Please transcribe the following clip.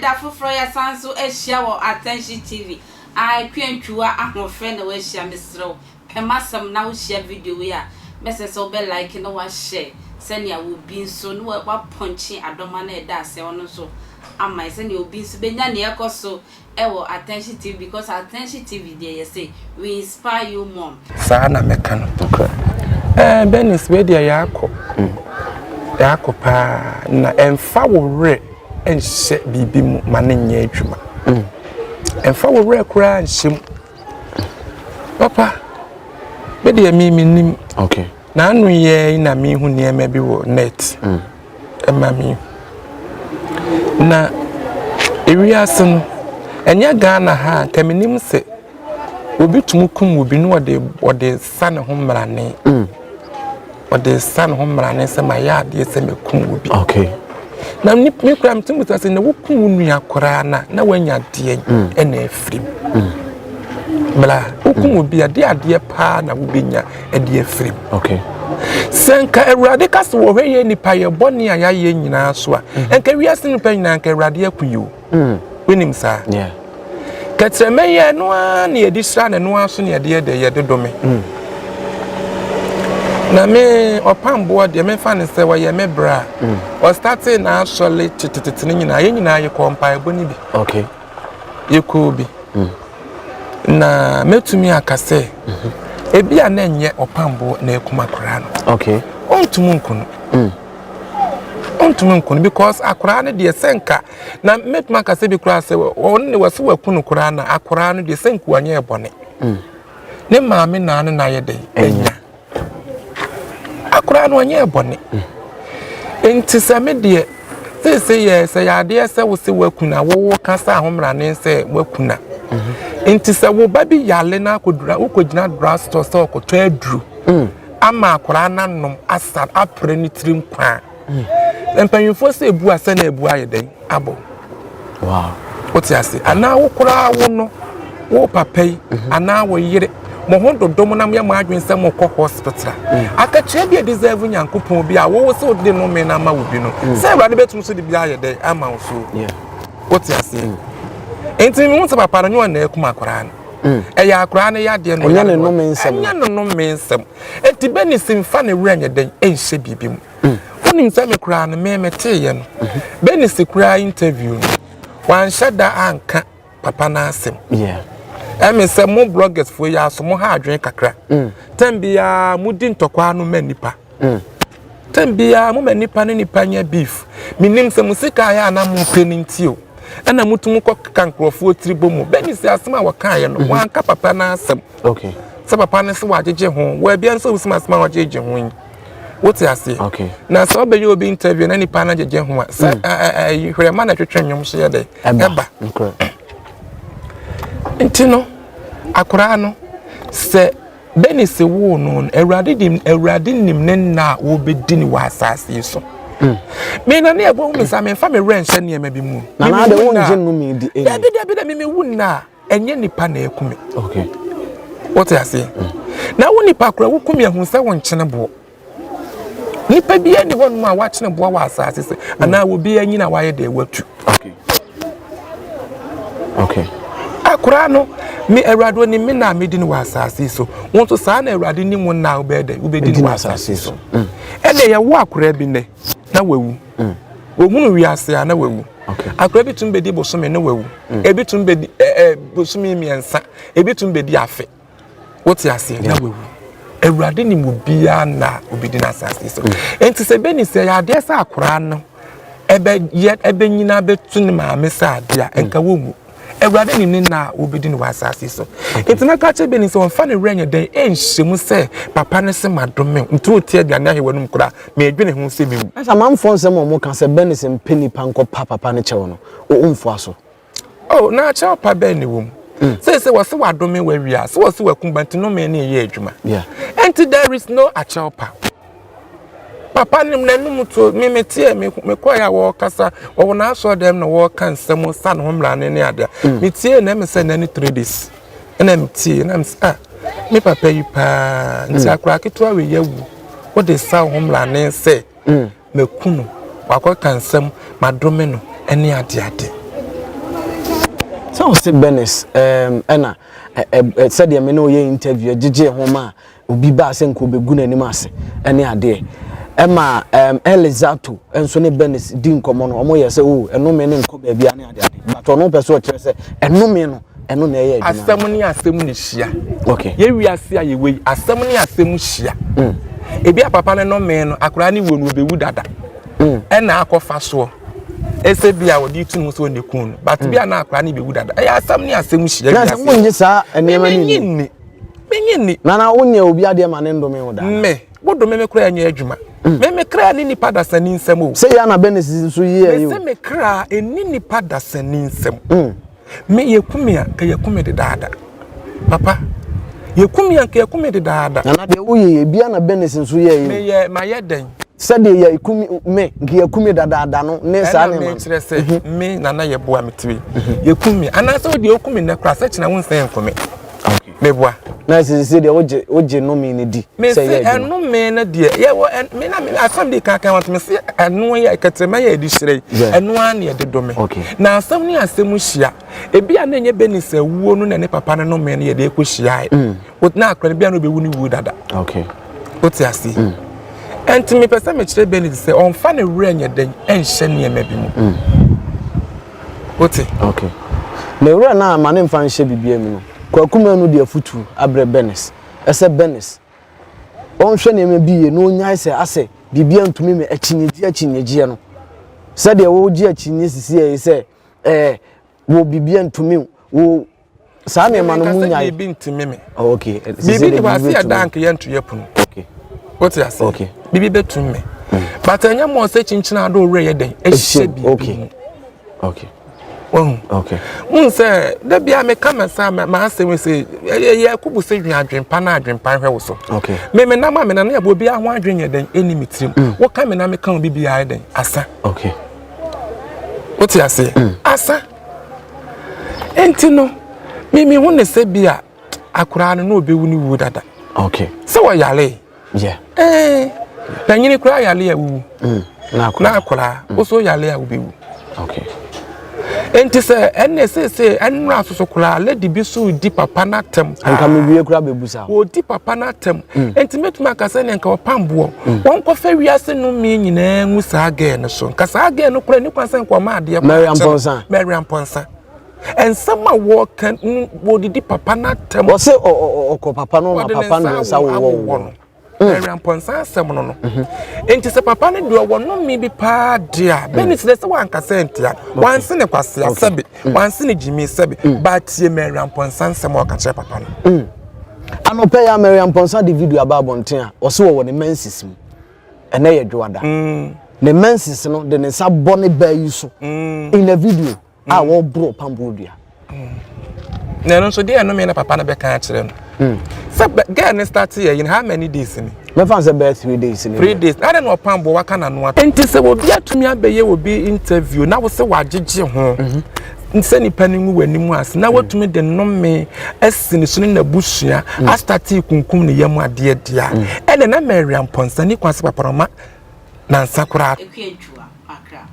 Ɛda foforɔ yɛsan so ahyia wɔ Attention TV. Ae, Kua Ntwiwa ahoɔfɛ na wahyia. Mesrɛ wo, pɛ m'asɛm na wohyia video wei a, mɛsrɛ sɛ wobɛ like na wahyɛ sɛnea obi nso na wapɔnkye adɔma no a ɛda aseɛ hɔ no nso ama yɛn sɛnea obi nso bɛnya nea ɛkɔ so ɛwɔ Attention TV because Attention TV deɛ yɛse we inspire you more. Saa na mɛka no. Ɛɛ Bernice wei deɛ yɛakɔ. Yɛakɔ paa na ɛmfa wo werɛ nhyɛ biribi mu ma no nyɛ adwuma. Ɛmfa wo werɛ koraa nhyɛ mu. Papa, me deɛ me menim. Okay. N'ano yɛ na mehu nneɛma bi wɔ net. Ɛma me. Na ewiase no, ɛnyɛ Ghana ha a, nka menim sɛ obi tumi kum obi na ɔde ɔde sa ne ho mmarane. Ɔde sa ne ho mmarane sɛ mayɛ adeɛ sɛ makum obi. Okay. Na me me koraa metumi bisa sɛ na wokum wo nua koraa na na woanya deɛn ɛna afiri mu. Bra, wokum obi a deɛ adeɛ paa na wobɛnya ɛde afiri mu. Okay. Sɛ nka Awurade ka sɛ wɔhwɛ yɛ nipa yɛ bɔne a yɛayɛ nyinaa so a, nka wiase nipa nyinaa nka Awurade aku yi o. Wonim saa? Yeah. Kɛtrɛmɛ yɛ ɛno ara na yɛde hyira na ɛno ara so na yɛde yɛ dɛ yɛde dome. Na me ɔpamboɔ deɛ memfa no sɛ wɔyɛ me bra a ɔstartee n'asɔre tetetete no nyinaa yɛn nyinaa yɛkɔɔ mpaebɔ no bi. Okay. Yɛkɔɔ bi. Na mɛtumi aka sɛ ebi a na ɛnyɛ ɔpamboɔ na ɛkum akwaraa no. Okay. Ɔntumi nko no. Ɔntumi nko no because akwaraa no deɛ sɛ nka na mɛtumi aka sɛ bi koraa sɛ ɔno ne wɔsɛ waku no koraa na akwaraa no deɛ sɛ nka wanyɛ bɔne. Ne maame naa ne na ayɛ dɛn anya. Akwaraa no ɔnyɛ bɔne. Nti sɛ me deɛ seesei yɛ sɛ yɛ adeɛ sɛ wo sɛ waku na wowo ka sɛ ahomrane sɛ waku na. Nti sɛ wo ba bi yale na akɔdura wokɔgyina drugstore sɛ ɔkɔtɔ aduro ama akwaraa no anom asa apere ne tiri nkwa a, mpanyinfoɔ sɛ ebu a sɛ na ebu ayɛ dɛn abɔ. Wow. Wote ase anaa wo koraa wo no wo papa yi anaa wo yere mo ho dodo mo na moyɛ mo adwene sɛ mokɔ hospital a akatua bi a deserve Nyankopɔn bi a wowo sɛ wode no me no ama wo bi no sɛ Awurade bɛtumi so de bi ayɛ dɛn ama wo so. Yeah. Wote ase. Nti mehu sɛ papa no nyɛ ɔna akum akwaraa no. Ɛyɛ akwaraa no yadeɛ no. Ɛnyɛ ne nnome nsɛm. Ɛnyɛ ne nnome nsɛm. Nti Bernice mfa ne werɛ nyɛ dɛn ɛnhyɛ biribi mu. Wonim sɛ me koraa no me meteeɛ no. Bernice koraa interview no wanhyɛ da anka papa no asɛm. Yeah. Ɛme sɛ mo bloggers foɔ yi aso mo ha adwene kakra. Tɛm biara modi ntɔkwa no ma nipa. Tɛm biara mo ma nipa ne nipa nya beef. Menim sɛ mo sika ayɛ a na mopɛ no nti o. Ɛna motum kɔ keka nkurɔfoɔ tiri bɔ mu. Bernice asɛm a wɔkaeɛ no wanka papa no asɛm. Okay. Sɛ papa no sɛ wagyegye ho. Wɔabia nso wosim asɛm a wagyegye ho yi. Wote aseɛ? Okay. Na sɛ wobɛyɛ obi interview na nipa no gyegye ho a sɛ hwerɛma na ɛtwetwe nnwom so yɛ dɛ ɛba. Nti no akoraa no sɛ Bernice woo no no Awurade nim Awurade nim ne nna a wɔbɛdi no wɔ asase yi so. Me na ne ɛbɔ hu me sa memfa me werɛ nhyɛ nneɛma bi mu. Na na de wongye nnome di ɛni. Dabi dabi dabi me wu nna a ɛnyɛ nipa na ɛku me. Okay. Wote aseɛ? Na wo nipa koraa woku me ahu sɛ wonkyene boɔ. Nipa bi ani hɔ nom a wakyene boɔ wɔ asase sɛ anaa obi anyina wayɛ deɛ watu. Okay. Okay. Akwaraa no me Awurade onim me na a medi no wɔ asase so. Wo nso saa na Awurade nim wo nna a wobɛyɛ dɛ wobɛdi no wɔ asase so. Ɛnna yɛwo akwaraa bi nnɛ na wawu. Ohunu wiase a na wawu. Akwaraa bi tumi bɛdi bosome na wawu. Ebi tumi bɛdi ɛɛ bosome 3, ebi tumi bɛdi afe. Wote aseɛ na wawu. Awurade nim obiara nna a obɛdi no asase so. Nti sɛ bɛni sɛ yɛ adeɛ sɛ akwaraa no ɛbɛyɛ ɛbɛnyina abɛto ne maame sɛ adeɛ a nka wɔnwu. Awurade nim ne nna a wɔbɛdi no wɔ asase so. Nti mɛka kyerɛ bɛni sɛ ɔmfa ne werɛ nyɛ dɛn ɛnhyɛ mu sɛ papa no se madome wo. Nti wote aduane ahe w'anum koraa medwene ho sɛ mewu. Ɛsɛ amanfoɔ nsɛm a wɔka sɛ Bernice mpɛ nipa nkɔpa papa no kyɛw no, womfoa so. Oh, na akyɛw pa bɛn ne wɔ mu? Sɛ sɛ wɔse wadome wawie a, sɛ wɔse wakum ba nti nome ne ɛyɛ adwuma. Ɛnti there is no akyɛw pa. Papa no n'anum to me meteɛ me mekɔɛ a wɔrekasa wɔwɔ n'asɔre dɛm na wɔreka nsɛm sa ne ho mmara ne ne adeɛ. Metie na ɛmɛ sɛ nani 3 days ɛna metie na mesɛ ah me papa yi paa nti akora ketewa wei awu wode sa wo ho mmara ne sɛ maku no wakɔka nsɛm madome no ɛne adeade. Sɛ wo se Bernice ɛɛm ɛna ɛ ɛ sɛdeɛ me ne wo yɛ interview ɛgyegye ho ma obi baa sɛ nka ɔbɛgu n'anim ase ɛne adeɛ ɛma ɛɛm Elizato nso ne Bernice di nkɔmmɔ no wɔn yɛ sɛ oh ɛnome no nkɔ baabi ne ade ade but ɔno pɛ sɛ ɔkyerɛ sɛ ɛnome no ɛno na ɛyɛ adwuma. Asɛm ne asɛm na ɛhyia. Okay. Yɛ wiase a yɛwɔ yi asɛm ne asɛm hyia. Mm. Ebi a papa no nome no akwadaa no wuo no ɔbɛwu dada. Mm. Ɛna akɔfa soɔ. Ɛsɛ bi a wɔde tu no sɛ ɔne kun no but bi a na akwadaa no bɛwu dada. Ɛyɛ asɛm ne asɛm hyia. Na sɛ wonnye saa nneɛma no nni. Menye nni. Nana wonyɛ obi adeɛ ma ne ndome wo daa. Me wodome me koraa nyɛ adwuma. Mm. Me me kra ne nipa dasani nsɛm o. Sɛ yɛ na bɛ ne sisi so yie yi o. Me sɛ me kra ɛni nipa dasani nsɛm. Mm. Me yɛ me a nka yɛ me dedaada. Papa yɛ me a nka yɛ me dedaada. Nana deɛ woyɛ yɛ bia na bɛ ne sisi so yɛ yi o. Me yɛ ma yɛ dɛn. Sɛdeɛ yɛ ku me nka yɛ me dadaada no ne saa ne ma. Ɛna me kyerɛ sɛ mhm. me nana yɛ boa me tiri. Mhm. Yɛ ku me anaasɛ wo deɛ oku me nnɛ koraa sɛ kyena wo nsɛn nko me. Meboa. Na sɛ sɛ deɛ wogye wogye nnome no di sɛ yɛ adwuma. Mese ɛnome no deɛ yɛwɔ me na me asɛm de kankan wɔn mese ɛno yɛ kɛtɛrɛma yɛ ɛde hyerɛ yi ɛno ara na yɛde dome. Na asɛm ne asɛm hyia ebi a na ɛnyɛ bɛni sɛ wuo no na ne papa no nome no yɛde ɛkɔ hyiae. Mm. Na akora no bi a na ɔbɛwu ne wuo dada. Okay. Wote ase. Mm. Ɛnti mepɛ sɛ mekyerɛ Bɛni sɛ ɔmfa ne werɛ nyɛ dɛn ɛnhyɛ nneɛma bi mu. Mm. Wote? Okay. Ne werɛ no a ma ne mfa nhyɛ biribiara mu no, Kwaku Manu de afotu abrɛ Bernice sɛ Bernice ɔnhwɛ nneɛma bi yie na ɔnyae sɛ asɛ biribiara ntumi me akyinnyegyeɛ akyinnyegyeɛ no. Sɛdeɛ wogye akyinnye sisi yɛ yi sɛ ɛɛ wo biribiara ntumi wo saa nneɛma no mu nyae. Biribi ntumi me. Oh, okay. Biribi ni hɔ ase yɛ dan keyɛ nto yɛ pono. Okay. Wote ase? Okay. Biribi bɛtumi me. Mm. But ɛnyɛ mɔ sɛ kyinkyini ado werɛ yɛ dɛn ɛhyɛ biribi okay. mu. Okay. Wahu? Okay. Mun sɛ da bia meka me sa m'asɛm sɛ ɛyɛ kubu sɛ dwen adwempa na adwempa hwɛ wo so. Okay. Me me nam a me na ne abo bia ho adwen yɛ dɛn ɛni me tirim. Mm. Woka me na meka obi bia yɛ dɛn asa. Okay. Wote ase? Mm. Asa. Enti no me me hu ne sɛ bia akoraa no na obewu ne wuo dada. Okay. Sɛ wɔyare. Yeah. Eh. Panyini koraa yare a wuwu. Mm. Na akoraa. Mm. Woso yare a wobɛwu. Okay. Enti sɛ ɛnna seesei ɛnora soso koraa lady bi so di papa n'atɛm. Nka mewie koraa bɛbusa. Wɔdi papa n'atɛm. Mm. Enti mɛtumi aka sɛ ne nka ɔpam boɔ. Mm. Wɔnkɔfa wiase nnome nyinaa ngu saa girl no so. Nka saa girl no koraa ni kwan sɛ nka ɔma adeɛ koraa. Mary Amponsah. Mary Amponsah. Nsɛm a wɔka wɔdidi papa no atɛm. Wɔse ɔkɔ papa no ma papa no de nsa wowɔ no. Mm. Ampɔnsa asɛm no no. Mhm. Nti sɛ papa no deɛ ɔwɔ nnome bi paa deɛ a bɛne mm. kyerɛ sɛ wankasa ntia wanse ne kwasea sɛbe mm. wanse ne gyimi sɛbe baa tie Mary Ampɔnsa nsɛm a ɔka kyerɛ papa no. Anɔpɛ yi a Mary Ampɔnsa de video aba abɔnten a ɔse wɔwɔ ne menses mu. Ɛnɛ yɛ dwoada. Ne menses no de ne nsa bɔ ne baa yi so in a video. a mm. wɔboro pambuo dua. Mm. Na ɛno nso deɛ ɛnome na papa no bɛka akyerɛ no. Mm. Sɛ girl ne start yɛ yin how many days ni? Mɛfa sɛ bɛyɛ 3 days ni. 3 days. Na adɛn na ɔpam boɔ waka n'ano ato. Nti sɛ obi atumi abɛyɛ obi interview na wosɛ wagyegye ho. Mhm. sɛ nipa no ngu w'anim ase na watumi de nnome asi ne so ne n'abusua astate kunkum ne yam adeɛ deɛ a ɛnna na Mary Ampɔnsa ne kwan sɛ papa no ma nansa koraa. Akua Antwua, Accra.